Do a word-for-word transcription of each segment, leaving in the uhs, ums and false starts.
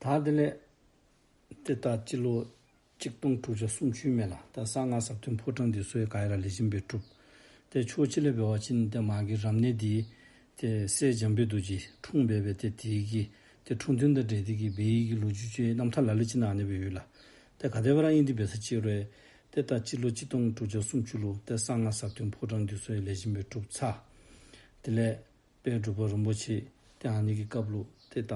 ད་དེ་ལས་ཏེ་ད་སྤྱི་ལོ་གཅིག་སྟོང་དྲུག་བརྒྱ་སུམ་ཅུ་མས་ལགས། ད་གསང་སྔགས་ཟབ་དོན་ཕོ་བྲང་འདི་ཚུ་ཡང་ག་ར་ལེགས་ཤོམ་སྦེ་གྲུབ། ཏེ་ཕྱོགས་གཅིག་ལས་འབད་བ་ཅིན་ཏེ་མ་གི་རབ་གནས་འདི་ཏེ་སྲས་འཇམ་དཔལ་རྡོ་རྗེ་འཁྲུངས་སྦེ་སྦེ་ཏེ་དེ་གི་ཏེ་འཁྲུངས་སྟོན་དང་འབྲེལ་ཏེ་གི་འབད་བའི་གི་ལོ་རྒྱུས་ཅིག་རྣམ་ཐར་ལ་ལུ་ཅིག་ནང་ཨ་ནི་སྦེ་ཡོད་ལགས། ཏེ་ག་དེ་སྦེ་ར་ཨིན་ཏེ་འབད་ས་ཅིག་རུང་ཏེ་ད་སྤྱི་ལོ་གཅིག་སྟོང་དྲུག་བརྒྱ་སུམ་ཅུ་ལུ་ཏེ་གསང་སྔགས་ཟབ་དོན་ཕོ་བྲང་འདི་ཚུ་ཡང་ལེགས་ཤོམ་སྦེ་གྲུབ་ཚར། དེ་ལས་དཔལ་འབྲུག་པ་རིན་པོ་ཆེ་ཏེ་ཨ་ནི་གི་སྐབས་ལུ་ཏེ་ད་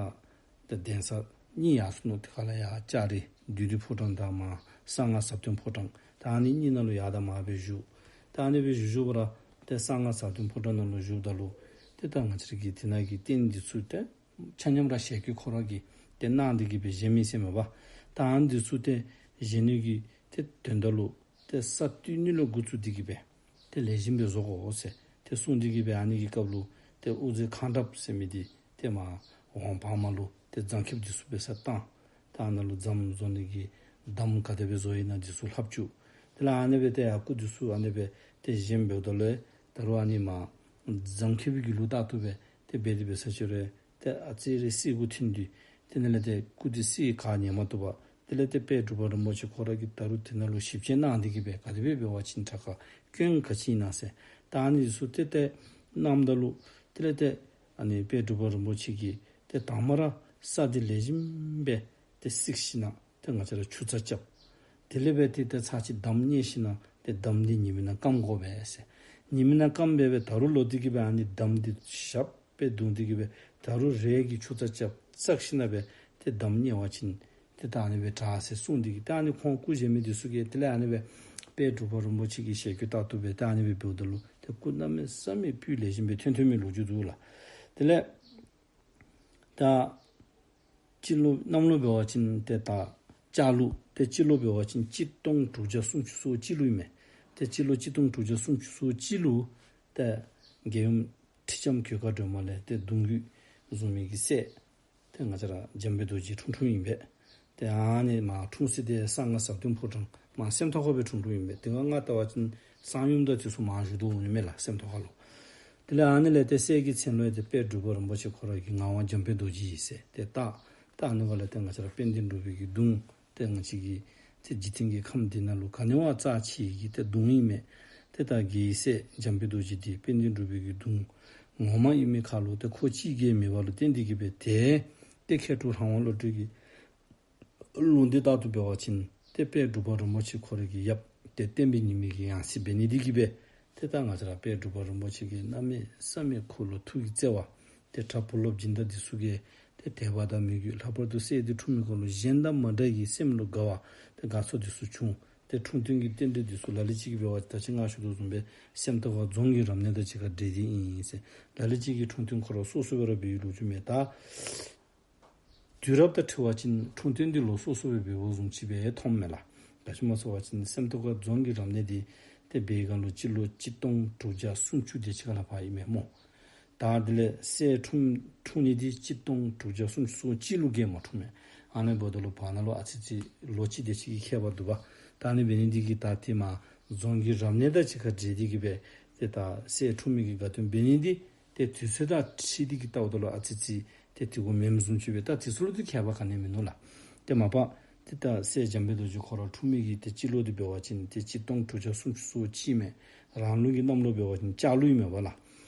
ད་གདན་ས་གཉིས་ཡར་སོང་ནུག། ཏེ་ག་ལ་ཡར་ལྕགས་རི་བདུད་འདུལ་ཕོ་བྲང་དང་མར་གསང་སྔགས་ཟབ་དོན་ཕོ་བྲང་། ད་ཨ་ནི་གཉིས་ནང་ལུ་ཡར་དང་མར་སྦེ་བཞུགས། ད་ཨ་ནི་སྦེ་བཞུགས་བཞུགས་པ་ར་ཏེ་གསང་སྔགས་ཟབ་དོན་ཕོ་བྲང་ནང་ལུ་བཞུགསཔ་ད་ལུ་ཏེ་ད་ང་བཅས་ར་གི་དེ་ནང་གི་རྟེན་འདི་ཚུ་ཏེ་ཆ་མཉམ་ར་ཞལ་བཀོད་ཁོ་ར་གིས་ཏེ་གནང་སྟེ་གི་སྦེ་བཞེངས་མི་ཟེར་མས་པ། ད་ཨ་ནི་འདི་ཚུ་ཏེ་བཞེངས་ནི་གི་ཏེ་དོན་དག་ལུ་ཏེ་ས་བཏུལ་ནི་ལུ་འགོ་བཙུགས་ཏེ་གི་སྦེ་ཏེ་ལེགས་ཤོམ་སྦེ་བཟོ་དགོ་ཟེར་ཏེ་གསུངས་ཏེ་གི་སྦེ་ཨ་ནི་གི་སྐབས་ལུ་ཏེ་དབུ་མཛད་ཁང་གྲབས་ཟེར་མི་འདི་ཏེ་མར་ཝང་བར་མ་ལུ་ཏེ་རྫམ་ཁེབས་འདི་ཚུ་འབད་སར་བཏང་། ད་ཨ་ནཱ་ལུ་རྫམ་བཟོ་ནི་གི་འདམ་ག་དེ་སྦེ་བཟོ་ཡི་ན་འདི་ཚུ་ལྷབ་བཅུག། དེ་ལས་ཨ་ནི་སྦེ་ཏེ་ཡར་སྐུ་འདི་ཚུ་ཨ་ནི་སྦེ་ཏེ་བཞེངསམ་འབདཝ་ད་ལུ་ད་རུང་ཨ་ནི་མར་རྫམ་ཁེབས་ཀྱི་ལུགས་ལྟར་དུ་སྦེ་ཏེ་འབད་དེ་འབད་ས་ཅིག་རུང་ཏེ་ཨ་ཙི་རེ་བསིལ་གུ་ཐོན་ཏེ་དེ་ནང་ལས་ཏེ་སྐུ་འདི་བསིལ་ག་ནི་མ་བཏུབ་པར་དེ་ལས་ཏེ་དཔལ་འབྲུག་པ་རིན་པོ་ཆེ་ཁོ་ར་གིས་ད་རུང་དེ་ནང་ལུ་ཞིབ་དཔྱད་གནང་སྟེ་གི་སྦེ་ག་དེ་སྦེ་འབད་བ་ཅིན་དྲག་ག་སྐྱོན་ག་ཅི་ཨིན་ན་ཟེར་ད་ཨ་ནི་འདི་ཚུ་ཏེ་ཏེ་གནངམ་ད་ལུ་དེ་ལས་ཏེ་ཨ་ནི་དཔལ་འབྲུག་པ་རིན་པོ་ཆེ་གིས་ཏེ་དང་པ་ར་ས་འདི་ལེགས་ཤོམ་སྦེ་ཏེ་བསིལ་ཞིནམ་ཏེ་ང་བཅས་ར་ཆུ་རྩྭ་རྐྱབ། དེ་ལས་འབད་དེ་ཏེ་ཚར་གཅིག་འདམ་བསྙལ་ཞིནམ་ཏེ་འདམ་འདི་ཉི་མའི་ནང་སྐམ་དགོ་པས་ཟེར། ཉི་མའི་ནང་སྐམ་སྦེ་སྦེ་ད་རུང་ལོག་སྟེ་གི་སྦེ་ཨ་ནི་འདམ་འདི་ཞབས་སྦེ་བརྡུང་སྟེ་གི་སྦེ་ད་རུང་རེ་གི་ཆུ་རྩྭ་རྐྱབ་བཙག་ཞིནམ་སྦེ་ཏེ་འདམ་བསྙལ་བ་ཅིན་ཏེ་ད་ཨ་ནི་སྦེ་དྲག་ཟེར་གསུངས་ཏེ་གི་ད་ཨ་ནི་ཁོང་སྐུ་བཞེངས་མི་འདི་ཚུ་གིས་དེ་ལས་ཨ་ནི་སྦེ་དཔལ་འབྲུག་པ་རིན་པོ་ཆེ་གི་ཞལ་བཀོད་ལྟར་དུ་སྦེ་ད་ཨ་ནི་སྦེ་འབདཝ་ད་ལུ་ཏེ་སྐུ་གནམ་མེད་ས་མེད་སྤུས་ལེགས་ཤོམ་སྦེ་ཐོན་ཐོན་མི་ལོ་རྒྱུས་འདུག་ལགས། དེ་ལས་ད་སྤྱི་ལོ་གནམ་ལོ་འབད་བ་ཅིན་ཏེ་ད་ལྕགས་ལུག་ཏེ་སྤྱི་ལོ་འབད་བ་ཅིན་གཅིག་སྟོང་དྲུག་བརྒྱ་སུམ་ཅུ་སོ་གཅིག་ལུ་ཨིན་མས། ཏེ་སྤྱི་ལོ་གཅིག་སྟོང་དྲུག་བརྒྱ་སུམ་ཅུ་སོ་གཅིག་ལུ་ཏེ་རྒྱལ་ཡུམ་ཁྲི་ལྕམ་གོས་དཀར་སྒྲོལ་མ་ལས་ཏེ་གདུང་བརྒྱུད་བཟུང་མི་གི་སྲས་ཏེ་ང་བཅས་ར་འཇམ་དཔལ་རྡོ་རྗེ་འཁྲུངས་འཁྲུངསམ་ཨིན་པས། ཏེ་ཨ་ནི་མར་འཁྲུངས་ས་འདི་གསང་སྔགས་ཟབ་དོན་ཕོ་བྲང་མར་སེམས་རྟོགས་ཁ་སྦེ་འཁྲུངས་འཁྲུངསམ་ཨིན་པས། དེ་སྒང་ང་བལྟ་བ་ཅིན་གསང་ཡུམ་དང་དེ་ཚུ་མར་བཞུགས་དོ་འོང་ནི་མས་ལགས་སེམས་རྟོགས་ཁ་ལུ། དེ་ལས་ཨ་ནི་ལས་ཏེ་སྲས་ཀྱི་མཚན་ལུ་ཡང་ཏེ་དཔལ་འབྲུག་པ་རིན་པོ་ཆེ་ཁོ་ར་གིས་ངག་དབང་འཇམ་དཔལ་རྡོ་རྗེ་ཟེར་ཏེ་བཏགས། ད་ཨ་ནི་སྒང་ལས་ཏེ་ང་བཅས་ར་དཔལ་ལྡན་འབྲུག་པའི་གི་གདུང་ཏེ་ང་བཅས་ཀྱི་ཏེ་འཇིག་རྟེན་གྱི་ཁམས་འདི་ནང་ལུ་ག་ནི་བ་རྩ་ཆེ་གི་ཏེ་གདུང་ཨིན་མས། ཏེ་ད་རྒྱལ་བའི་སྲས་འཇམ་དཔལ་རྡོ་རྗེ་འདི་དཔལ་ལྡན་འབྲུག་པའི་གི་གདུང་ངོ་མ་ཨིན་མི་ཁར་ལུ་ཏེ་ཁོ་གཅིག་གིས་མེད་པ་ལུ་བརྟེན་ཏེ་གི་སྦེ་ཏེ་ཏེ་མཁས་གྲུབ་ལྷ་དབང་བློ་གྲོས་ཀྱི་ལུང་བསྟན་ལྟར་དུ་འབད་བ་ཅིན་ཏེ་དཔལ་འབྲུག་པ་རིན་པོ་ཆེ་ཁོ་ར་གི་ཡབ་ཏེ་བསྟན་པའི་ཉི་མ་གི་ཡང་སྲིད་འབད་ནི་འདི་གིས་སྦེ་ཏེ་ད་ང་བཅས་ར་དཔལ་འབྲུག་པ་རིན་པོ་ཆེ་གིས་གནམ་མེད་ས་མེད་ཁོ་ལུ་ཐུགས་ཀྱི་བརྩེ་བ་ཏེ་གྲྭ་བུ་སློབ་སྦྱིན་བདག་འདི་ཚུ་གིས་ཏེ་དད་པ་དང་མོས་གུས་ལྷག་པར་དུ་སྲས་འདི་འཁྲུངས་མི་ཁར་ལུ་གཞན་དང་མ་འདྲ་བའི་སེམས་ལུ་དགའ་བ་ཏེ་དགའ་ཚོར་འདི་ཚུ་བྱུང་། ཏེ་འཁྲུངས་སྟོན་གྱི་རྟེན་འབྲེལ་འདི་ཚུ་ལ་ལུ་ཅིག་གིས་འབད་བ་ད་ཅི་ང་ཞུ་དོ་བཟུམ་སྦེ་སེམས་རྟོགས་ཁ་རྫོང་གི་རབ་གནས་དང་གཅིག་ཁར་འབྲེལ་ཏེ་ཨིན་ཟེར། ལ་ལུ་ཅིག་གིས་འཁྲུངས་སྟོན་ཁོ་ར་སོ་སོ་སྦེ་ར་འབད་བའི་ལོ་རྒྱུས་མས། ད་དུས་རབས་དང་འཁྲིལ་བ་ཅིན་འཁྲུངས་སྟོན་འདི་ལོག་སོ་སོ་སྦེ་འབདཝ་བཟུམ་ཅིག་སྦེ་མཐོངམ་མས་ལགས། ག་ཅི་སྨོ་ཟེར་བ་ཅིན་སེམས་རྟོགས་ཁ་རྫོང་གི་རབ་གནས་འདི་ཏེ་འབད་བའི་སྒང་ལུ་སྤྱི་ལོ་གཅིག་སྟོང་དྲུག་བརྒྱ་སུམ་ཅུ་དེ་ཅིག་ཁར་ལུ་འབད་ཨིན་མས་སྨོ། ད་དེ་ལས་སྲས་འཁྲུངས་འཁྲུངས་ནི་འདི་གཅིག་སྟོང་དྲུག་བརྒྱ་སུམ་ཅུ་སོ་གཅིག་ལུ་གིས་མ་འཁྲུངས་མས། ཨ་ནི་འབདཝ་ད་ལུ་བར་ན་ལུ་ཨ་ཙི་ཙི་ལོ་གཅིག་དེ་ཅིག་གི་ཁྱད་པར་འདུག་པ། ད་ཨ་ནི་འབད་ནི་འདི་གིས་ད་ཏེ་མར་རྫོང་གི་རབ་གནས་དང་གཅིག་ཁར་འབྲེལ་ཏེ་གི་སྦེ་ཏེ་ད་སྲས་འཁྲུངས་མི་གི་དགའ་སྟོན་འབད་ནི་འདི་ཏེ་དུས་ཚོད་དང་འཁྲིལ་ཏེ་གི་བལྟཝ་ད་ལུ་ཨ་ཙི་ཙི་ཏེ་དེ་གུ་མེནམ་བཟུམ་ཅིག་སྦེ། ད་དུས་ཚོད་ལུ་ཏེ་ཁྱད་པར་ག་ནི་མིན་ནུག་ལགས། ཏེ་མ་པ་ཏེ་ད་སྲས་འཇམ་དཔལ་རྡོ་རྗེ་ཁོ་ར་འཁྲུངས་མི་གི་ཏེ་སྤྱི་ལོ་འདི་འབད་བ་ཅིན་ཏེ་གཅིག་སྟོང་དྲུག་བརྒྱ་སུམ་ཅུ་སོ་གཅིག་མས། རང་ལུགས་ཀྱི་གནམ་ལོ་འབད་བ་ཅིན་ལྕགས་ལུག་ཨིན་མས་པ་ལགས།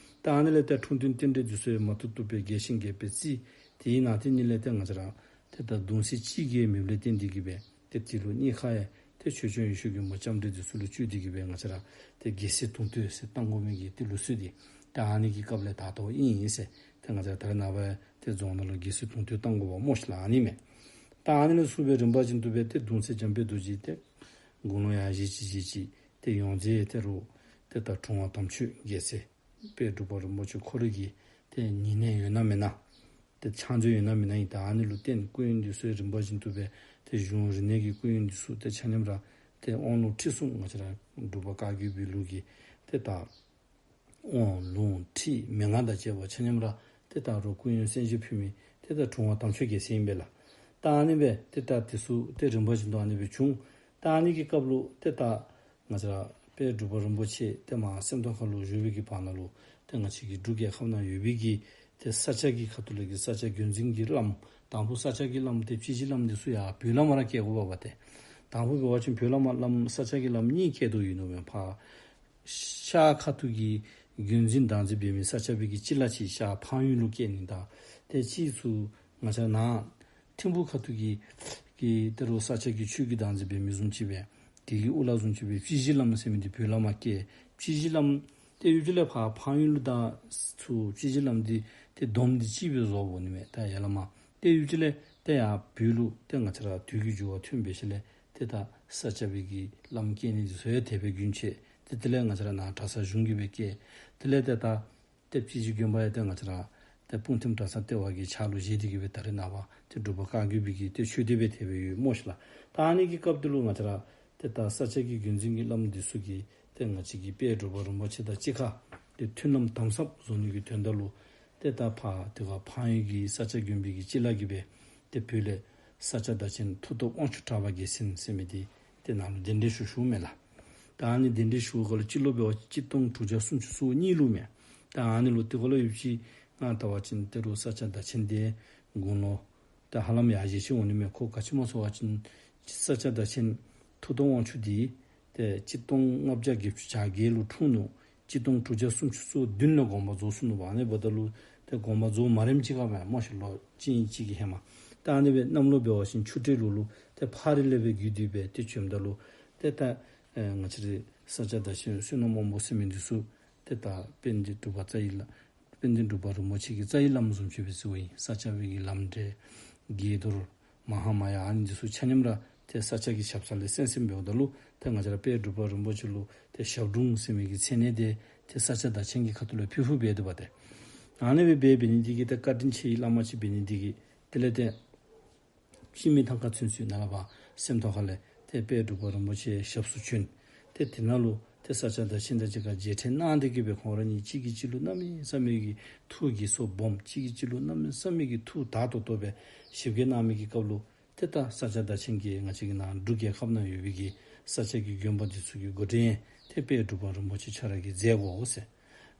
ད་ཨ་ནི་ལས་ཏེ་འཁྲུངས་སྟོན་རྟེན་འབྲེལ་འདི་ཚུ་ཡང་མ་བཏུབ་བཏུབ་སྦེ་རྒྱས་ཤིང་རྒྱས་པའི་རྩིས། དེའི་ནང་ཏེ་ཨ་ནི་ལས་ཏེ་ང་བཅས་ར་ཏེ་ད་གདུང་སྲས་གཅིག་གིས་མེདཔ་ལས་བརྟེན་ཏེ་གི་སྦེ་ཏེ་དེ་ལུ་གཉིས་ཁར་ཡང་ཏེ་ཆོས་སྐྱོང་ཡེ་ཤེས་མགོན་པོ་ལྕམ་དྲལ་འདི་ཚུ་ལུ་བཅོལ་ཏེ་གི་སྦེ་ང་བཅས་ར་ཏེ་རྒྱལ་སྲས་གདུང་སྟོད་ཟེར་བཏང་དགོ་མི་གི་ཏེ་ལུགས་སྲོལ་འདི་ཏེ་ཨ་ནི་གི་སྐབས་ལས་དར་དོ་ཨིན་ཟེར། ཏེ་ང་བཅས་ར་ད་རེས་ནངས་པ་ཏེ་རྫོང་ནང་ལུ་རྒྱལ་སྲས་གདུང་སྟོད་བཏང་དགོ་པས་སྨོ་ཤིག་ལགས། ཨ་ནི་མས། ད་ཨ་ནི་ལས་ཚུར་སྦེ་རིམ་པ་བཞིན་དུ་སྦེ་ཏེ་གདུང་སྲས་འཇམ་དཔལ་རྡོ་རྗེ་ཏེ་དགུང་ལོ་ཡང་བཞེས་ཅི་བཞེས་ཅི་ཏེ་ཡོངས་འཛིན་ཏེ་རུ་ཏེ་ད་དྲུང་པ་དམ་ཆོས་རྒྱལ་མཚན་དཔལ་འབྲུག་པ་རིན་པོ་ཆེ་ཁོ་ར་གི་ཏེ་ཉེ་གནས་ཡོད་ན་མེན་ན། ཏེ་ཕྱག་མཛོད་ཡོད་ན་མེན་ན་ཨིན། ད་ཨ་ནི་ལུ་བརྟེན་སྐུ་ཡོན་འདི་ཚུ་རིམ་པ་བཞིན་དུ་སྦེ་ཏེ་གཞུང་རིག་གནས་ཀྱི་སྐུ་ཡོན་འདི་ཚུ་ཏེ་ཆ་མཉམ་ར་ཏེ་དབང་ལུང་ཁྲིད་གསུམ་ང་བཅས་ར་འབྲུག་པ་བཀའ་བརྒྱུད་པའི་ལུགས་ཀྱི་ཏེ་ད་དབང་ལུང་ཁྲིད་མན་ངག་དང་བཅས་པ་ཆ་མཉམ་ར་ཏེ་ད་རུང་སྐུ་ཡོན་གསན་བཞེས་ཕུལ་མི་ཏེ་ད་དྲུང་པ་དམ་ཆོས་རྒྱལ་མཚན་ཨིན་པས་ལགས། ད་ཨ་ནི་སྦེ་ཏེ་ད་དེ་ཚུ་ཏེ་རིམ་པ་བཞིན་དུ་ཨ་ནི་སྦེ་བྱུང་། ད་ཨ་ནི་གི་སྐབས་ལུ་ཏེ་ད་ང་བཅས་ར་དཔལ་འབྲུག་པ་རིན་པོ་ཆེ་ཏེ་མར་སེམས་རྟོགས་ཁ་ལུ་བཞུགས་པའི་གི་བར་ན་ལུ་ཏེ་ང་བཅས་ཀྱི་འབྲུག་རྒྱལ་ཁབ་ནང་ཡོད་པའི་གི་ཏེ་ས་སྐྱ་གི་ཁ་ཐུག་ལས་ཀྱི་ས་སྐྱ་བརྒྱུད་འཛིན་གྱི་བླམ་ དང་ཕུ་ས་སྐྱ་གི་བླམ་ཏེ་སྤྱི་གཞི་བླམ་འདི་ཚུ་ཡང་བོད་ལས་མར་བསྐྱལ་དགོཔ་འབད་དེ། དང་ཕུ་འབད་བ་ཅིན་བོད་ལས་མར་བླམ་ས་སྐྱ་གི་བླམ་གཉིས་བསྐྱལ་དོ་ཡོད་ནུག་མས། ཕར་ཤར་ཁ་ཐུག་གི་བརྒྱུད་འཛིན་བདག་འཛིན་འབད་མི་ས་སྐྱ་པའི་གི་སྤྱི་བླ་ཅིག་ཤར་ཕངས་ཡུལ་ལུ་བསྐྱལ་ནི་དང་། ཏེ་གཅིག་ཚུར་ང་བཅས་ནཱ་ཐིམ་ཕུ་ཁ་ཐུག་གི་གི་ཏེ་རུང་ས་སྐྱ་གི་ཆོས་ཀྱི་བདག་འཛིན་འབད་མི་བཟུམ་ཅིག་སྦེ་དེ་གི་དབུ་བླ་བཟུམ་ཅིག་སྦེ་སྤྱི་གཞི་བླམ་ཟེར་མི་འདི་བོད་ལས་མར་བསྐྱལ། སྤྱི་གཞི་བླམ་ཏེ་ཡུལ་གྱི་ལས་ཕར་ཕངས་ཡུལ་ལུ་དང་ཚུར་སྤྱི་གཞི་བླམ་འདི་ཏེ་སྡོམ་འདི་གཅིག་སྦེ་བཟོ་འོང་ནི་མས། ད་ཡར་ལས་མར་ཏེ་ཡུལ་གྱི་ལས་ཏེ་ཡར་བོད་ལུ་ཏེ་ང་བཅས་ར་དུས་ཀྱི་འགྱུར་བ་ཐོན་འབད་ཞིནམ་ལས་ཏེ་ད་ས་སྐྱ་པའི་གི་བླམ་བསྐྱལ་ནི་འདི་ཚུ་ཡང་དེ་སྦེ་རྒྱུན་ཆད། ཏེ་དེ་ལས་ང་བཅས་ར་ནཱ་གྲྭ་ཚང་གཞུང་གིས་སྦེ་བསྐྱལ། དེ་ལས་ཏེ་ད་ཏེ་སྤྱི་གཞི་དགོན་པ་ཡང་ཏེ་ང་བཅས་ར་ཏེ་སྤུངས་ཐིམ་གྲྭ་ཚང་ལྟེ་བ་གི་ཕྱག་ལུ་བཞེས་ཏེ་གི་སྦེ་ད་རེས་ནངས་པ་ཏེ་འབྲུག་པ་བཀའ་བརྒྱུད་པའི་གི་ཏེ་ཆོས་སྡེ་སྦེ་དེ་སྦེ་ཡོད་སྨོ་ཤིག་ལགས། ད་ཨ་ནི་གི་སྐབས་འདི་ལུ་ང་བཅས་ར་ཏེ་ད་ས་སྐྱ་གི་བརྒྱུད་འཛིན་གྱི་བླམ་འདི་ཚུ་གིས་ཏེ་ང་བཅས་ཀྱི་དཔལ་འབྲུག་པ་རིན་པོ་ཆེ་དང་གཅིག་ཁར་ཏེ་མཐུན་ལམ་དམ་ཟབ་བཟོ་ནི་གི་དོན་དག་ལུ་ཏེ་ད་ཕར་ཏེ་ཕར་ཕངས་ཡུལ་གྱི་ས་སྐྱ་དགོན་པའི་གི་སྤྱི་བླ་གིས་སྦེ་ཏེ་བོད་ལས་ས་སྐྱ་བདག་ཆེན་མཐུ་སྟོབས་དབང་ཕྱུག་གྲགས་པ་རྒྱལ་མཚན་ཟེར་མི་འདི་ཏེ་ནཱ་ལུ་གདན་འདྲེན་ཞུ་ཞུཝ་མས་ལགས། ད་ཨ་ནི་གདན་འདྲེན་ཞུ་བའི་སྐབས་ལུ་སྤྱི་ལོ་འབད་བ་ཅིན་གཅིག་སྟོང་དྲུག་བརྒྱ་སུམ་ཅུ་སོ་གཉིས་ལུ་མས། ད་ཨ་ནི་ལུ་ཏེ་ཁོ་ལུ་ཡུདཔ་ཅིག་ང་བལྟ་བ་ཅིན་ཏེ་རུང་ས་སྐྱ་བདག་ཆེན་འདི་དགུང་ལོ་ད་ཧ་ལམ་ཡར་ཞེ་ཅིག་འོང་ནི་མས། ཁོ་ག་ཅི་སྨོ་ཟེར་བ་ཅིན་ས་སྐྱ་བདག་ཆེན་མཐུ་སྟོབས་དབང་ཕྱུག་འདི་ཏེ་གཅིག་སྟོང་ལྔ་བརྒྱ་བརྒྱད་ཅུ་གྱ་བརྒྱད་ལུ་འཁྲུངས་ནུག། གཅིག་སྟོང་དྲུག་བརྒྱ་སུམ་ཅུ་སོ་བདུན་ལུ་དགོངས་པ་རྫོགས་སོ་ནུག་པ། ཨ་ནི་འབདཝ་ད་ལུ་ཏེ་དགོངས་པ་རྫོགས་མ་རནམ་ཅིག་ཁར་སྦེ་སྨོ་ཤིག་ལགས། ལོ་གཅིག་གཉིས་ཅིག་གི་ཧེ་མ། ད་ཨ་ནི་སྦེ་གནམ་ལོ་འབད་བ་ཅིན་ཆུ་སྤྲེལ་ལོ་ལུ་ཏེ་ཕག་རི་ལས་སྦེ་བརྒྱུད་དེ་སྦེ་ཏེ་བྱོནམ་ད་ལུ་ཏེ་ད་ཨེ་ང་བཅས་རའི་ས་སྐྱ་བདག་ཆེན་བསོད་ནམས་དབང་པོ་ཟེར་མི་འདི་ཚུ་ཏེ་ད་དཔལ་ལྡན་འབྲུག་པ་རྩ་བའི་བླ་དཔལ་ལྡན་འབྲུག་པ་རིན་པོ་ཆེ་གི་རྩ་བའི་བླམ་བཟུམ་ཅིག་སྦེ་བརྩིཝ་ཨིན། ས་སྐྱ་པའི་གི་ལམ་འབྲས་དགྱེས་རྡོར་མ་ཧཱ་མ་ཡ་ཨ་ནི་འདི་ཚུ་ཆ་མཉམ་ར་ཏེ་ས་སྐྱ་གི་ཞབས་ས་ལས་གསན་གསནམ་འབདཝ་ད་ལུ་ཏེ་ང་བཅས་ར་དཔལ་འབྲུག་པ་རིན་པོ་ཆེ་ལུ་ཏེ་ཞབས་དྲུང་ཟེར་མི་གི་མཚན་གནས་འདི་ཏེ་ས་སྐྱ་བདག་ཆེན་གྱི་ཁ་ཐུག་ལས་ཕུལ་ཕུལཝ་འབད་དོ་པ་ཏེ། ཨ་ནི་སྦེ་འབད་འབད་ནི་འདི་གིས་ཏེ་བཀའ་དྲིན་ཆེ་བའི་བླ་མ་ཅིག་འབད་ནི་འདི་གིས་དེ་ལས་ཏེ་ཤི་མི་ཐང་ཁ་ཚུན་ཚོད་ནཱ་ལས་ཕར་སེམས་རྟོགས་ཁ་ལས་ཏེ་དཔལ་འབྲུག་པ་རིན་པོ་ཆེ་ཞབས་སུ་བྱོན། ཏེ་དེ་ནང་ལུ་ཏེ་ས་སྐྱ་བདག་ཆེན་དང་གཅིག་ཁར་མཇལ་འཕྲད་གནང་སྟེ་གི་སྦེ་ཁོང་ར་གཉིས་གཅིག་གིས་གཅིག་ལུ་གནམ་མེད་ས་མེད་ཀྱི་ཐུགས་དགྱེས་སོ་སྦོམ་གཅིག་གིས་གཅིག་ལུ་གནམ་མེད་ས་མེད་ཀྱི་ཐུགས་དག་ཏོག་ཏོ་སྦེ་ཞིབ་རྒྱས་གནང་མི་གི་སྐབས་ལུ་ཏེ་ད་ས་སྐྱ་བདག་ཆེན་གྱིས་ང་བཅས་ཀྱི་ནཱ་འབྲུག་རྒྱལ་ཁབ་ནང་ཡོད་པའི་གི་ས་སྐྱ་གི་དགོན་པ་འདི་ཚུ་གི་འགོ་འདྲེན་ཏེ་དཔལ་འབྲུག་པ་རིན་པོ་ཆེ་ཁྱོད་ར་གིས་མཛད་དགོ་ཟེར།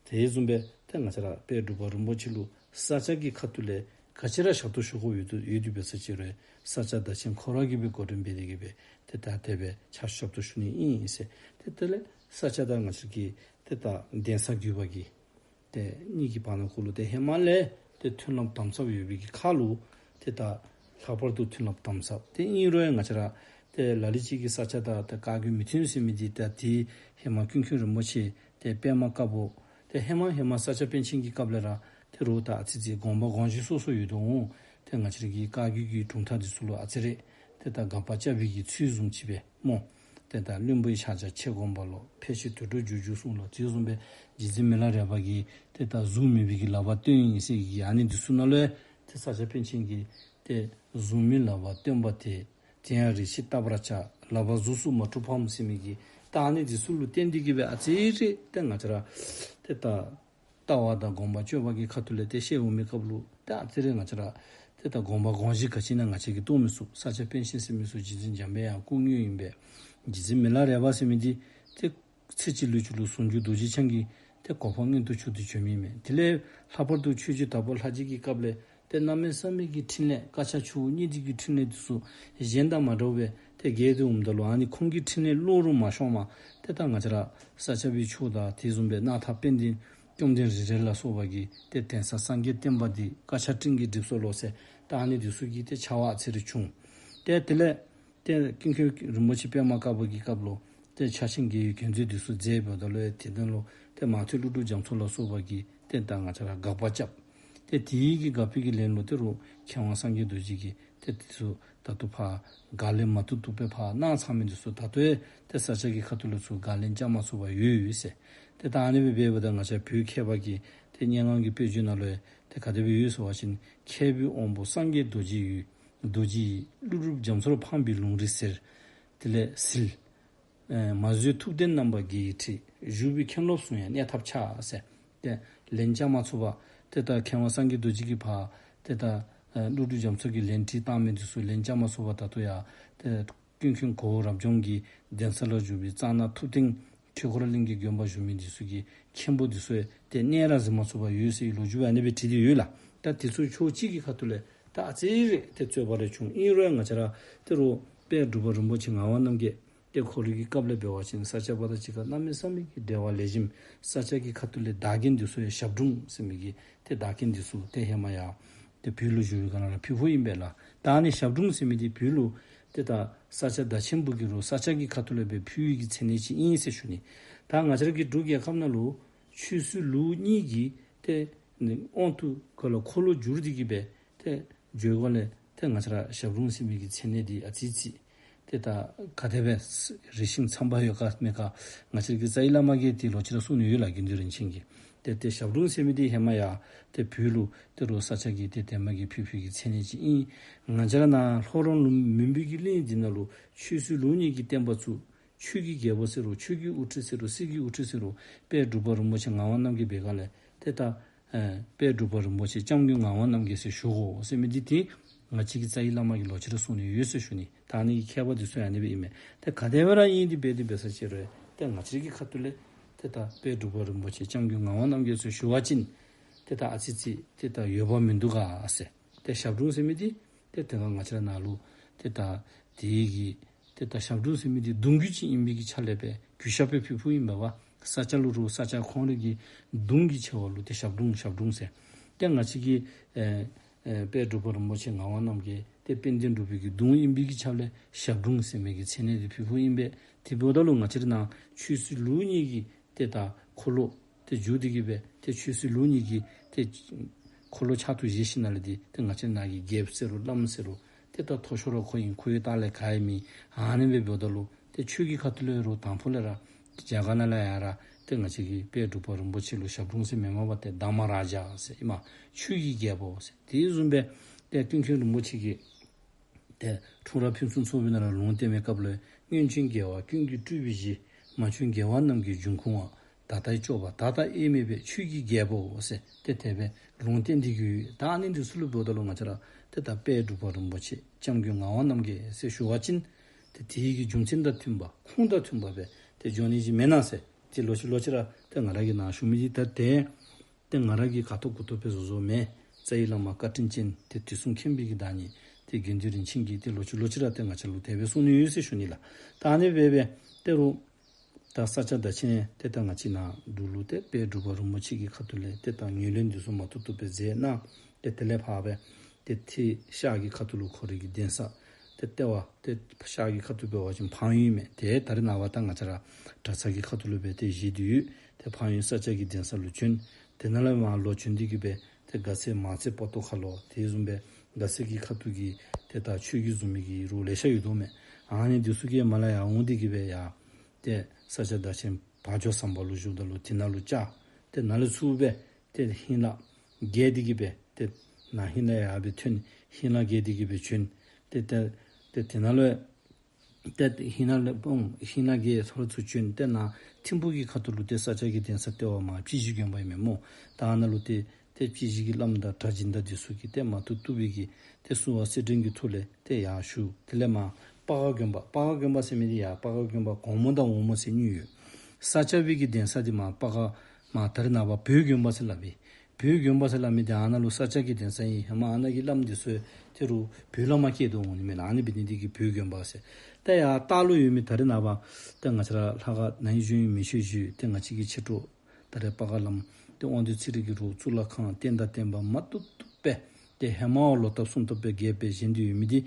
དེ་བཟུམ་སྦེ་ཏེ་ང་བཅས་ར་དཔལ་འབྲུག་པ་རིན་པོ་ཆེ་ལུ་ས་སྐྱ་གི་ཁ་ཐུག་ལས་ག་ཅི་ར་ཞབས་ཏོག་ཞུ་དགོཔ་ཡོད་དོ་ཡོད་དེ་འབད་ས་ཅིག་རུང་ས་སྐྱ་བདག་ཆེན་ཁོ་ར་གིས་སྦེ་འགོ་འདྲེན་འབད་དེ་གི་སྦེ་ཏེ་ད་དེ་སྦེ་ཕྱག་ཞབས་ཏོག་ཞུ་ནི་ཨིན་ཟེར། ཏེ་དེ་ལས་ས་སྐྱ་དང་ང་བཅས་ཀྱི་ཏེ་ད་གདན་ས་བརྒྱུད་པ་གི་ཏེ་གཉིས་ཀྱི་བར་ན་ཁོ་ལུ་ཏེ་ཧེ་མ་ལས་ཏེ་མཐུན་ལམ་དམ་ཟབ་ཡོད་པའི་གི་ཁར་ལུ་ཏེ་ད་ལྷག་པར་དུ་མཐུན་ལམ་དམ་ཟབ། ཏེ་ཨིན་རུང་ཡང་ང་བཅས་ར་ཏེ་ལ་ལུ་ཅིག་གིས་ས་སྐྱ་དང་ཏེ་བཀའ་བརྒྱུད་མི་མཐུན་ཟེར་མི་འདི་ད་ཏེ་ཧེ་མ་ཀུན་མཁྱེན་རིན་པོ་ཆེ་ཏེ་པདྨ་དཀར་པོ་ཏེ་ཧེ་མ་ཧེ་མ་ས་སྐྱ་པཎ་ཆེན་གྱི་སྐབས་ལས་ར་ཏེ་རུང་ད་ཨ་ཙི་ཅིག་དགོངས་པ་དགོངས་གཞི་སོ་སོ་ཡོད་དོ་འོང་། ཏེ་ང་བཅས་ར་གི་བཀའ་བརྒྱུད་ཀྱི་གྲུབ་མཐའ་འདི་ཚུ་ལུ་ཨ་ཙི་རེ་ཏེ་ད་དགག་པ་རྐྱབ་པའི་གི་ཚུལ་བཟུམ་ཅིག་སྦེ་སྨོ། ཏེ་ད་བླུན་པོའི་ཕྱག་རྒྱ་ཆེ་དགོངས་པ་ལོག། ཕལ་ཆེར་དུད་འགྲོ་འགྱུར་འགྱུར་གསུངས་ལོ། དེ་བཟུམ་སྦེ་རྗེ་བཙུན་མི་ལ་རས་པ་གིས་ཏེ་ད་གཟུགས་མེད་པའི་གི་ལག་པ་སྟོན་ཡི་ཟེར་གི་ཨ་ནི་འདི་ཚུ་ནང་ལུ་ཡང་ཏེ་ས་སྐྱ་པཎ་ཆེན་གྱིས་ཏེ་གཟུགས་མེད་ལག་པ་སྟོན་པ་དེས། དེ་ཡང་རེ་ཞིག་བལྟ་བར་བྱ། ལག་པ་གཟུགས་སུ་མ་གྲུབ་བམ་ཟེར་མི་གི་ད་ཨ་ནི་འདི་ཚུ་ལུ་བརྟེན་ཏེ་གི་སྦེ་ཨ་ཙི་རེ་ཏེ་ང་བཅས་ར་ཏེ་ད་ལྟ་བ་དང་སྒོམ་པ་སྤྱོད་པ་གི་ཁ་ཐུག་ལས་ཏེ་ཤེས་འོང་མི་སྐབས་ལུ་ཏེ་ཨ་ཙི་རེ་ང་བཅས་ར་ཏེ་ད་དགོངས་པ་དགོངས་གཞི་ག་ཅི་ཨིན་ན་ང་བཅས་ཀྱིས་རྟོགས་མི་ཚུགས། ས་སྐྱ་པཎ་ཆེན་ཟེར་མི་ཚུ་རྗེ་བཙུན་འཇམ་དཔལ་དབྱངས་སྐུ་དངོས་ཨིན་པས། རྗེ་བཙུན་མི་ལ་རས་པ་ཟེར་མི་འདི་ཏེ་ཚེ་གཅིག་ལུས་གཅིག་ལུ་ཟུང་འཇུག་རྡོ་རྗེ་འཆང་གི་ཏེ་གོ་འཕང་མངོན་དུ་གྱུར་ཏེ་བྱོན་མི་མས། དེ་ལས་ལྷག་པར་དུ་ཆོས་རྗེ་དྭགས་པོ་ལྷ་རྗེ་གི་སྐབས་ལས་ཏེ་གནམ་མེད་ས་མེད་ཀྱི་ཕྲིན་ལས་དཀར་ཆག་ཆུ་བོ་གཉིས་འདི་གི་ཕྲིན་ལས་འདི་ཚུ་གཞན་དང་མ་འདྲཝ་སྦེ་ཏེ་རྒྱས་ཏེ་འོངམ་ད་ལུ་ཨ་ནི་ཁོང་གི་ཕྲིན་ལས་བློ་རུ་མ་ཤོངམ་ཏེ་ད་ང་བཅས་ར་ས་སྐྱ་པའི་ཆོས་དང་དེ་བཟུམ་སྦེ་སྣར་ཐང་དཔལ་ལྡན་བཅོམ་ལྡན་རིག་རལ་ལ་སོགས་པ་གི་ཏེ་གདན་ས་སངས་རྒྱས་བསྟན་པ་འདི་དཀར་ཆག་སྤྲིན་གྱིས་བསྒྲིབས་སོ་ལོ་ཟེར་ད་ཨ་ནི་འདི་ཚུ་གི་ཏེ་བྱ་བ་ཨ་ཙི་རེ་བྱུང་། ཏེ་དེ་ལས་ཏེ་ཀུན་མཁྱེན་རིན་པོ་ཆེ་པདྨ་དཀར་པོ་གི་སྐབས་ལུ་ཏེ་ཕྱག་ཆེན་དགེ་བའི་འགན་འཛིན་འདི་ཚུ་མཛད་པའི་ད་ལུ་ཡང་དེ་དོན་ལུ་ཏེ་མང་ཐོས་ཀླུ་སྒྲུབ་རྒྱ་མཚོ་ལ་སོགས་པ་གིས་ཏེ་ད་ང་བཅས་ར་དགག་པ་རྐྱབ། ཏེ་དེའི་གི་དགག་པའི་གི་ལན་ལུ་ཏེ་རུང་མཁས་དབང་སངས་རྒྱས་རྡོ་རྗེ་གིས་ཏེ་དེ་ཚུ་ད་ལྟོ་ཕར་དགག་ལན་མ་ཐུབ་ཐུབ་སྦེ་ཕར་གནང་ཚར་མི་འདི་ཚུ་ད་ལྟོ་ཡང་ཏེ་ས་སྐྱ་གི་ཁ་ཐུག་ལས་ཚུར་དགག་ལན་རྐྱབ་མ་ཚུགས་པར་ཡོད་ཡོད་ཟེར། ཏེ་ད་ཨ་ནི་སྦེ་འབདཝ་ད་ང་བཅས་བོད་མཁས་པ་གི་ཏེ་སྙན་ངག་གི་དཔེ་བརྗོད་ནང་ལུ་ཡང་ཏེ་ག་དེ་སྦེ་ཡོད་ཟེར་བ་ཅིན་མཁས་པའི་དབང་པོ་སངས་རྒྱས་རྡོ་རྗེ་ཡི། རྡོ་རྗེ་ཡིས། ཀླུ་སྒྲུབ་རྒྱ་མཚོར་འཕངས་པའི་ལུང་རིགས་གསེར། དེ་ལས་ཟིལ། ཨེ་མ་བཟོད་ཐུབ་བསྟན་རྣམ་པ་དགེ་ཡི་ཁྲི། བཞུགས་པའི་མཁན་སློབ་སུ་ཡང་གནས་ཐབས་ཆག་ཟེར། ཏེ་ལན་རྐྱབ་མ་ཚུགས་པར་ཏེ་ད་མཁས་དབང་སངས་རྒྱས་རྡོ་རྗེ་གིས་ཕར་ཏེ་ད་ཨེ་ཀླུ་སྒྲུབ་རྒྱ་མཚོ་གིས་ལན་བྲིས་བཏང་མི་འདི་ཚུ་ལན་རྐྱབ་མ་ཚུགས་པར་ད་ལྟོ་ཡང་ཏེ་ཀུན་མཁྱེན་གོ་བོ་རབ་འབྱམས་ཀྱི་གདན་ས་ལུ་བཞུགས་པའི་གཙང་ནག་ཐུབ་བསྟན་ཆོས་འཁོར་གླིང་གི་དགོན་པ་བཞུགས་མི་འདི་ཚུ་གི་མཁན་པོ་འདི་ཚུ་ཡང་ཏེ་གནས་ར་གཟིགས་མ་ཚུགས་པར་ཡོད་ཟེར་བའི་ལོ་རྒྱུས་ཨ་ནི་སྦེ་བྲིས་ཏེ་ཡོད་ལགས། ད་དེ་ཚུ་ཕྱོགས་གཅིག་གི་ཁ་ཐུག་ལས་ ད་ཨ་ཙི་རེ་ཏེ་རྩོད་པ་རེ་བྱུང་། ཨིན་རུང་ང་བཅས་ར་ཏེ་རུང་དཔལ་འབྲུག་པ་རིན་པོ་ཆེ་ངག་དབང་རྣམ་རྒྱལ་ཏེ་ཁོ་རའི་གི་སྐབས་ལས་འབད་བ་ཅིན་ས་སྐྱ་པ་དང་གཅིག་ཁར་གནམ་མེད་ས་མེད་ཀྱི་འབྲེལ་བ་ལེགས་ཤོམ། ས་སྐྱ་གི་ཁ་ཐུག་ལས་བདག་རྐྱེན་འདི་ཚུ་ཡང་ཞབས་དྲུང་ཟེར་མི་གི་ཏེ་བདག་རྐྱེན་འདི་ཚུ་ཏེ་ཧེ་མ་ཡང་ཏེ་བོད་ལུ་བཞུགས་པའི་སྒང་ལས་ཕུལ་ཕུལཝ་ཨིན་པས་ལགས། ད་ཨ་ནི་ཞབས་དྲུང་ཟེར་མི་འདི་བོད་ལུ་ཏེ་ད་ས་སྐྱ་བདག་ཆེན་པོ་གིས་རུང་ས་སྐྱ་གི་ཁ་ཐུག་ལས་སྦེ་ཕུལ་བའི་གི་མཚན་གནས་ཅིག་ཨིན་ཟེར་ཞུ་ནི། ད་ང་བཅས་ར་གི་འབྲུག་རྒྱལ་ཁབ་ནང་ལུ་ཆོས་སྲིད་ལུགས་གཉིས་ཀྱི་ཏེ་ནི་དབང་དུ་ག་ལ་འཁོར་ལོ་བསྒྱུར་ཏེ་གི་སྦེ་ཏེ་བྱོན་སྒང་ལས་ཏེ་ང་བཅས་ར་ཞབས་དྲུང་ཟེར་མི་གི་མཚན་གནས་འདི་ཨ་ཙི་ཙི་ཏེ་ད་ག་དེ་སྦེ་རིགས་ཤིང་འཚམས་པ་ཡོད་ག་མེད་ག་ང་བཅས་ར་གི་རྩ་བའི་བླ་མ་གིས་ཏེ་ལོག་ཅི་ར་གསུང་ནི་ཡོད་ལགས། དགེ་འདུན་རིན་ཆེན་གྱིས། ཏེ་ཏེ་ཞབས་དྲུང་ཟེར་མི་འདི་ཧེ་མ་ཡང་ཏེ་བོད་ལུ་ཏེ་རུང་ས་སྐྱ་གི་ཏེ་དེ་མ་གི་ཕུལ་ཕུལ་གྱི་མཚན་གནས་ཅིག་ཨིན། ང་བཅས་ར་ནཱ་ལྷོ་རོང་ལུ་མུན་པའི་གི་གླིང་འདི་ནང་ལུ་ཆོས་སྲིད་ལུགས་གཉིས་ཀྱི་བསྟན་པ་བཙུགས། ཆོས་ཀྱི་རྒྱལ་པོ་ཟེར་རུང་ཆོས་ཀྱི་དབུ་ཁྲིད་ཟེར་རུང་སྲིད་ཀྱི་དབུ་ཁྲིད་ཟེར་རུང་དཔལ་འབྲུག་པ་རིན་པོ་ཆེ་ངག་དབང་རྣམ་རྒྱལ་འབད་སྒང་ལས་ཏེ་ད་ཨེ་དཔལ་འབྲུག་པ་རིན་པོ་ཆེ་སྐྱབས་མགོན་ངག་དབང་རྣམ་རྒྱལ་ཟེར་ཞུ་དགོ་ཟེར་མི་འདི་ཏེ་ང་བཅས་ཀྱི་རྩ་བའི་བླ་མ་གིས་ལོག་ཅི་ར་གསུང་ནི་ཡོད་ཟེར་ཞུ་ནི། ད་ཨ་ནི་གི་ཁྱད་པར་འདི་ཚུ་ཡང་ཨ་ནི་སྦེ་ཨིན་མས། ཏེ་ག་དེ་སྦེ་ར་ཨིན་ཏེ་འབད་དེ་འབད་ས་ཅིག་རུང་ཏེ་ང་བཅས་ཀྱི་ཁ་ཐུག་ལས་ཏེ་ད་དཔལ་འབྲུག་པ་རིན་པོ་ཆེ་སྐྱབས་མགོན་ངག་དབང་རྣམ་རྒྱལ་ཟེར་ཞུ་བ་ཅིན་ཏེ་ད་ཨ་ཙི་ཙི་ཏེ་ད་འོས་འབབ་མིན་འདུག་ག་ཟེར། ཏེ་ཞབས་དྲུང་ཟེར་མི་འདི་ཏེ་དེ་སྒང་ང་བཅས་ར་ནཱ་ལུ་ཏེ་ད་དེ་གི་ཏེ་ད་ཞབས་དྲུང་ཟེར་མི་འདི་གདུང་རྒྱུད་ཅིག་ཨིན་པའི་གི་ཆ་ལས་སྦེ་གུས་ཞབས་སྦེ་ཕུལ་ཕུལཝ་ཨིན་པས་པ། ས་སྐྱ་ལུ་རུང་ས་སྐྱ་ཁོང་རའི་གི་གདུང་གི་ཆེ་བ་ལུ་ཏེ་ཞབས་དྲུང་ཞབས་དྲུང་ཟེར། ཏེ་ང་བཅས་ཀྱི་ཨེ་ཨེ་དཔལ་འབྲུག་པ་རིན་པོ་ཆེ་ངག་དབང་རྣམ་རྒྱལ་ཏེ་དཔལ་ལྡན་འབྲུག་པའི་གི་གདུང་ཨིན་པའི་གི་ཆ་ལས་ཞབས་དྲུང་ཟེར་མི་གི་མཚན་གནས་འདི་ཕུལ་ཕུལཝ་ཨིན་པས། དེ་འབདཝ་ད་ལུ་ང་བཅས་ར་ནཱ་ཆོས་སྲིད་ལུགས་གཉིས་ཀྱི་ཏེ་ད་འཁོར་ལོ་ཏེ་བསྒྱུར་ཏེ་གི་སྦེ་ཏེ་ཆོས་སྲིད་ལུགས་གཉིས་ཀྱི་ཏེ་འཁོར་ལོ་ཕྱག་ཏུ་བཞེས་ཞིནམ་ལས་འདི་ཏེ་ང་བཅས་ནཱ་གི་རྒྱལཔོ་ཟེར་རུང་བླམ་ཟེར་རུང་ཏེ་ད་མཐོ་ཤོས་ར་ཁོ་ཨིན། ཁོ་ཡང་ལྟག་ལས་ག་ཡང་མེད། ཨ་ནི་སྦེ་འབདཝ་ད་ལུ་ཏེ་ཆོས་ཀྱི་ཁ་ཐུག་ལས་རུང་དང་ཕུ་ལས་ར་རྒྱ་གར་ནང་ལས་ཡར་ར་ཏེ་ང་བཅས་ཀྱི་དཔལ་འབྲུག་པ་རིན་པོ་ཆེ་ལུ་ཞབས་དྲུང་ཟེར་མི་མེན་པར་ཏེ་དྷརྨ་རཱ་ཛ་ཟེར་ཨིན་མས། ཆོས་ཀྱི་རྒྱལ་པོ་ཟེར། དེ་བཟུམ་སྦེ་ཏེ་ཀུན་མཁྱེན་རིན་པོ་ཆེ་གིས་ཏེ་འཁྲུངས་རབས་ཕུན་སུམ་ཚོགས་པའི་ནང་ལུ་ལུང་བསྟན་པའི་སྐབས་ལུ་སྔོན་བྱོན་རྒྱལ་བ་ཀུན་གྱི་སྤྲུལ་པའི་གཞི། མ་བྱོན་རྒྱལ་བ་རྣམས་ཀྱི་འབྱུང་ཁུངས་པ། ད་ལྟའི་སྐྱོབ་པ་ད་ལྟ་དབྱེར་མེད་པའི་ཆོས་ཀྱི་རྒྱལ་པོ་ཟེར་ཏེ་དེ་སྦེ་ལུང་བསྟན་ཏེ་གི་ཡོད། ད་ཨ་ནི་འདི་ཚུ་ལུ་འབདཝ་ད་ལུ་ང་བཅས་ར་ཏེ་ད་དཔལ་འབྲུག་པ་རིན་པོ་ཆེ་སྐྱབས་མགོན་ངག་དབང་རྣམ་རྒྱལ་ཟེར་ཞུ་བ་ཅིན་ཏེ་དེ་གི་རྒྱུ་མཚན་དང་མཐུན་པ་ཁུངས་དང་མཐུན་པ་སྦེ་ཏེ་འགྱོ་ནི་ཅིག་མེན་ན་ཟེར། ཏེ་ལོག་ཅི་ལོག་ཅི་ར་ཏེ་ང་ར་གིས་ནཱ་ཞུ་མི་འདི་ད་ཏེ་ཏེ་ང་ར་གིས་ག་ཐོབ་གུ་ཐོབ་སྦེ་བཟོ་བཟོཝ་མེན། རྩ་བའི་བླ་མ་བཀའ་དྲིན་ཅན་ཏེ་དུས་གསུམ་མཁྱེན་པའི་གི་བདག་ཉིད་ཏེ་དགེ་འདུན་རིན་ཆེན་གྱིས་ཏེ་ལོག་ཅི་ལོག་ཅི་ར་ཏེ་ང་བཅས་ལུ་དེ་སྦེ་གསུང་ནི་ཡོད་ཟེར་ཞུ་ནི་ལགས། ད་ཨ་ནི་སྦེ་སྦེ་ཏེ་རུང་ད་ས་སྐྱ་བདག་ཆེན་ཏེ་ད་ང་བཅས་ནཱ་འབྲུག་ལུ་ཏེ་དཔལ་འབྲུག་པ་རིན་པོ་ཆེ་གི་ཁ་ཐུག་ལས་ཏེ་ད་ངོས་ལེན་འདི་ཚུ་མ་ཐུབ་ཐུབ་སྦེ་མཛད་གནང་། ཏེ་དེ་ལས་ཕར་སྦེ་ཏེ་ཏེ་ཤར་གྱི་ཁ་ཐུག་ལུ་ཁོ་རའི་གི་གདན་ས་ཏེ་ལྟེ་བ་ཏེ་ཤར་གྱི་ཁ་ཐུག་འབད་བ་ཅིན་འཕང་ཡུལ་ཨིན་མས། ཏེ་ད་རེས་ནངས་པ་ད་ང་བཅས་ར་གྲྭ་ཚང་གི་ཁ་ཐུག་ལུ་སྦེ་ཏེ་བཞེས་ཏེ་ཡོད། ཏེ་འཕང་ཡུལ་ས་སྐྱ་གི་གདན་ས་ལུ་བྱོན། ཏེ་ནཱ་ལས་མར་ལོག་བྱོན་ཏེ་གི་སྦེ་ཏེ་དགའ་ཚལ་མང་རྩེ་སྤོ་ཏོ་ཁ་ལོ་དེ་བཟུམ་སྦེ་དགའ་ཚལ་གྱི་ཁ་ཐུག་གི་ཏེ་ད་ཆོས་བརྒྱུད་བཟུང་མི་གི་རུང་ལེ་ཤ་ཡོད་དོ་མས། ཨ་ནི་འདི་ཚུ་གིས་མར་ལས་ཡར་འོང་སྟེ་གི་སྦེ་ཡར་ཏེ་ས་སྐྱ་བདག་ཆེན་བ་ཇོ་ཟམ་པ་ལུ་བཞུགསཔ་ད་ལུ་དེ་ནང་ལུ་བཅར། ཏེ་ནཱ་ལས་ཚུར་སྦེ་ཏེ་ཧིང་ལ་བརྒལ་ཏེ་གི་སྦེ་ཏེ་ནཱ་ཧིང་ལ་ཡར་སྦེ་ཐོན། ཧིང་ལ་བརྒལ་ཏེ་གི་སྦེ་བྱོན། ཏེ་ཏེ་ཏེ་དེ་ནང་ལུ་ཏེ་ཧིང་ལ་ལས་སྤོང་ཧིང་ལ་བརྒལ་ཚུར་ཚུར་བྱོན། ཏེ་ནཱ་ཐིམ་ཕུག་གི་ཁ་ཐུག་ལུ་ཏེ་ས་སྐྱ་གི་གདན་ས་ལྟེ་བ་མར་སྤྱི་གཞི་དགོན་པ་ཨིན་མས་སྨོ། ད་ཨ་ནཱ་ལུ་ཏེ་ཏེ་སྤྱི་གཞི་གི་བླམ་དང་གྲྭ་སྦྱིན་བདག་འདི་ཚུ་གིས་ཏེ་མ་ཐུབ་ཐུབ་པའི་གི་ཏེ་བསུ་བ་སེར་སྦྲེང་གི་ཐོག་ལས་ཏེ་ཡར་ཞུ། དེ་ལས་མར་སྤ་སྒར་དགོན་པ། སྤ་སྒར་དགོན་པ་ཟེར་མི་འདི་ཡར་སྤ་སྒར་དགོན་པ་གོང་མ་དང་འོག་མ་ཟེར་གཉིས་ཡོད། ས་སྐྱ་པའི་གི་གདན་ས་འདི་མར་སྤ་སྒར་མར་ད་རེས་ནངས་པ་བོད་དགོན་པ་ཟེར་སླབ་ཨིན། བོད་དགོན་པ་ཟེར་སླབ་མི་འདི་ཨ་ནཱ་ལུ་ས་སྐྱ་གི་གདན་ས་ཨིན། ཧེ་མ་ཨ་ནཱ་གི་བླམ་འདི་ཚུ་ཏེ་རུང་བོད་ལས་མར་བསྐྱལ་དོ་འོང་ནི་མས་ལགས། ཨ་ནི་འབད་ནི་འདི་གིས་བོད་དགོན་པ་ཟེར། ད་ཡར་ལྟག་ལུ་ཡོད་མི་ད་རེས་ནངས་པ་ཏེ་ང་བཅས་ར་ལྷ་ཁང་ནང་ཡོད་མི་ཤེས་ཤེས་ཏེ་ང་བཅས་ཀྱི་མཆེད་གྲོགས་ད་རེས་སྤ་སྒར་བླམ་ཏེ་དབང་འདུས་ཚེ་རིང་གིས་རུང་གཙུག་ལག་ཁང་རྟེན་དང་བརྟེན་པ་མ་ཐུབ་ཐུབ་སྦེ་ཏེ་ཧེ་མ་བ་ལོ་འདབ་གསུམ་སྟོང་སྦེ་རྒྱས་པའི་བཞེངས་ཏེ་ཡོད་མི་འདི་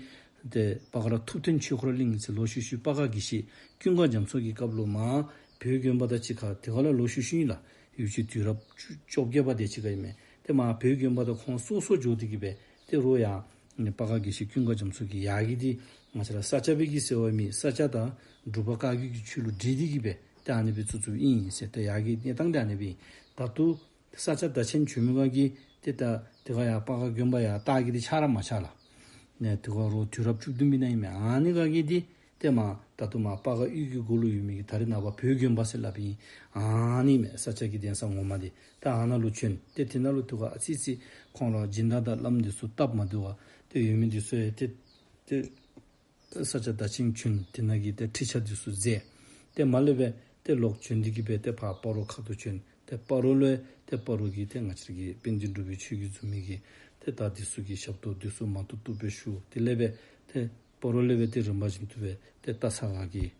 ཏེ་སྤ་སྒར་ཐུབ་བསྟན་ཆོས་འཁོར་གླིང་ཟེར་ལོག་ཤུལ་ཤུལ་སྤ་སྒར་དགེ་བཤེས་ཀུན་དགའ་རྒྱ་མཚོ་གི་སྐབས་ལུ་མར་བོད་དགོན་པ་དང་གཅིག་ཁར་དེ་ཁར་ལུ་ལོག་ཤུལ་ཤུལ་ཨིན་ལགས། ཡུལ་ཕྱོགས་དུས་རབས་བཅོ་བརྒྱད་པ་དེ་ཅིག་ཁར་ཨིན་མས། ཏེ་མར་བོད་དགོན་པ་དང་ཁོང་སོ་སོ་འགྱོ་སྟེ་གི་སྦེ་ཏེ་རུང་ཡར་སྤ་སྒར་དགེ་བཤེས་ཀུན་དགའ་རྒྱ་མཚོ་གིས་ཡར་གྱི་འདི་ང་བཅས་ར་ས་སྐྱ་པའི་གི་ཟེར་བ་མེད། ས་སྐྱ་དང་འབྲུག་པ་བཀའ་བརྒྱུད་ཀྱི་ཆོས་ལུགས་འདྲེས་ཏེ་གི་སྦེ་ཏེ་ཨ་ནི་སྦེ་བཙུགས་བཙུགསཔ་ཨིན་ཟེར། ཏེ་ཡར་གྱི་གནས་སྟངས་འདི་ཨ་ནི་སྦེ་ཨིན། ད་ལྟོ་ས་སྐྱ་བདག་ཆེན་བྱོན་མི་ག་གིས་ཏེ་ད་དེ་ཁར་ཡར་སྤ་སྒར་དགོན་པ་ཡར་ལྟག་གི་འདི་ཆ་ར་མ་ཆ་ལགས། ནས་དེ་ཁར་རུང་དུས་རབས་བཅུ་བདུན་པའི་ནང་ཨིན་མས། ཨ་ནི་ག་གིས་འདི་ཏེ་མར་ད་ལྟོ་མར་སྤ་སྒར་གཡུས་ཀྱི་སྒོ་ལུ་ཡོད་མི་གི་ད་རེས་ནངས་པ་བོད་དགོན་པ་ཟེར་སླབ་ཨིན། ཨ་ནི་མས་ས་སྐྱ་གི་གདན་ས་ངོ་མ་འདི། ད་ཨ་ནཱ་ལུ་བྱོན། ཏེ་དེ་ནང་ལུ་དེ་ཁར་ཨ་ཙི་ཅིག་ཁོང་ར་སྦྱིན་བདག་དང་བླམ་འདི་ཚུ་སྟབས་མ་བདེཝ་ཏེ་ཡོད་མི་འདི་ཚུ་ཡང་ཏེ་ཏེ་ས་སྐྱ་བདག་ཆེན་བྱོན། དེ་ནང་གི་ཏེ་ཁྲིད་ཆ་འདི་ཚུ་མཛད། ཏེ་མར་ལས་སྦེ་ཏེ་ལོག་བྱོན་ཏེ་གི་སྦེ་ཏེ་ཕར་སྤ་རོ་ཁ་ཐུག་བྱོན། ཏེ་སྤ་རོ་ལུ་ཏེ་སྤ་རོ་གི་ཏེ་ང་བཅས་ཀྱི་དཔལ་ལྡན་འབྲུག་པའི་ཆོས་བརྒྱུད་འཛིན་མི་གི་ ཏེ་ད་འདི་ཚུ་གི་ཞབས་ཏོག་འདི་ཚུ་མང་ཐུབ་ཐུབ་སྦེ་ཞུ། དེ་ལས་སྦེ་ཏེ་སྤ་རོ་ལས་སྦེ་ཏེ་རིམ་པ་བཞིན་དུ་སྦེ་ཏེ་སྟག་ཚང་ང་གི་